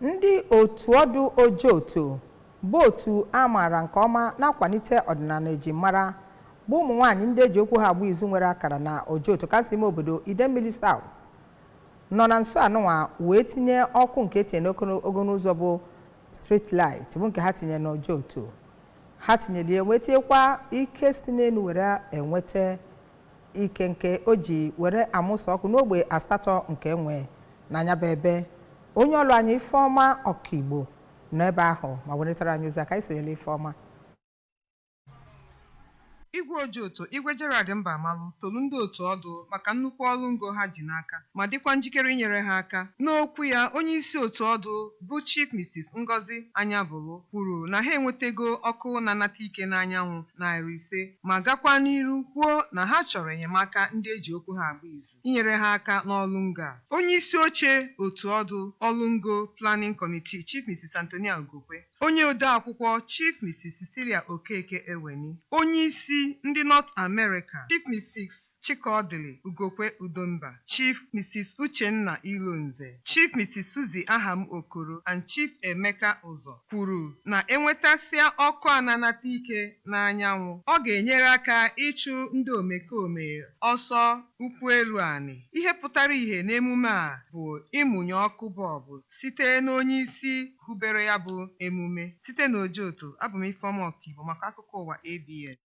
Ndị otu ọdụ Ojoto bụ otu a maara nke ọma na-akwalite ọdịnala ejimara bụ ụmụ nwaanyị ndị eji okwu ha agba izu nwere akara na Ojoto, kansụl ime obodo Idemmili South, nọ na nso anụnwa wee tinye ọkụ nke etinye n'okporo ụzọ bụ street light, bụ nke ha tinye n'Ojoto. Ha tinyere ya wee tinyekwa ike si n'elu were enweta ike nke o ji were amụsa ọkụ n'ogbe asatọ nke enwe n'anya bụ ebe. Onye ọrụ anyị Ifeọma Ọkaigbo nọ ebe ahụ ma weretara anyị ozi. Aka anyị sonyere Ifeọma. Igwe Ojoto, Igwe Gerald Mbamalụ, tolu ndị otu ọdụ maka nnukwu ọrụ ngo ha ji n'aka ma dịkwa njikere inyere ha aka. N'okwu ya, onye isi otu ọdụ bụ Chief Mrs. Ngozi Anyabụlụ kwuru na ha enwetago ọkụ na-anata ike n'anyanwụ 500, ma gakwa n'iru kwuo na ha chọrọ enyemaka ndị eji okwu ha agba izu inyere ha aka n'ọrụ ngo a. Onye isi oche otu ọdụ ọrụ ngo Planning Committee, Chief Mrs. Antonia Ugokwe, onye ode akwụkwọ, Chief Mrs. Cecilia Okeke Eweni, onye isi ndị North America, Chief Mrs. Chikaọdịlị Ugokwe Udomba, Chief Mrs. Uchenna Ilonze, Chief Mrs. Suzy Aham Okoro and Chief Emeka Ụzọ kwuru na enwetasịa ọkụ a na-anata ike n'anyanwụ, ọ ga-enyere aka ịchụ ndị omekome ọsọ ụkwụ elu anị. Ihe pụtara ìhè n'emume a bụ ịmụnye ọkụ bọọbụ site n'onye isi hubere ya bụ emume. Site n'Ojoto, abụ m Ifeọma Ọkaigbo maka akụkọ ụwa ABS.